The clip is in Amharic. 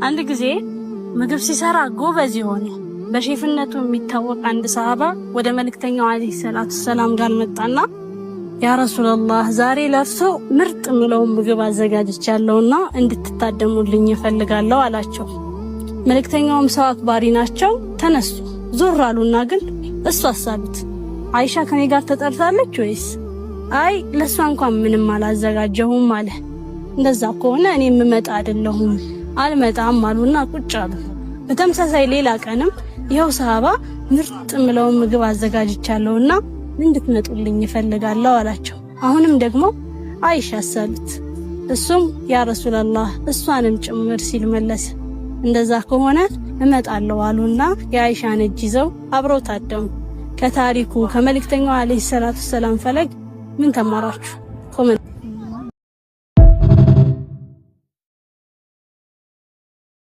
አንድ ጊዜ ምግብ ሲሰራ ጎበዝ የሆነ በሼፍነቱ የሚታወቅ አንድ ሰሃባ ወደ መልእክተኛው ዓለይሂ ሰላቱ ሰላም ጋር መጣና ያ ረሱላላህ፣ ዛሬ ለእርሶ ምርጥ ምለውን ምግብ አዘጋጅቻለሁና እንድትታደሙልኝ እፈልጋለሁ አላቸው። መልእክተኛውም ሰው አክባሪ ናቸው። ተነሱ፣ ዞር አሉና ግን እሱ አሳሉት። አይሻ ከኔ ጋር ተጠርታለች ወይስ? አይ፣ ለእሷ እንኳን ምንም አላዘጋጀሁም አለ። እንደዛ ከሆነ እኔ የምመጣ አይደለሁም፣ አልመጣም አሉና ቁጭ አሉ። በተመሳሳይ ሌላ ቀንም ይኸው ሰሃባ ምርጥ ምለውን ምግብ አዘጋጅቻለሁና እንድትመጡልኝ እፈልጋለሁ አላቸው። አሁንም ደግሞ አይሻ አሳሉት። እሱም ያ ረሱላላህ፣ እሷንም ጭምር ሲል መለሰ። እንደዛ ከሆነ እመጣለሁ አሉና የአይሻን እጅ ይዘው አብረው ታደሙ። ከታሪኩ ከመልእክተኛው ዓለይሂ ሰላቱ ሰላም ፈለግ ምን ተማራችሁ?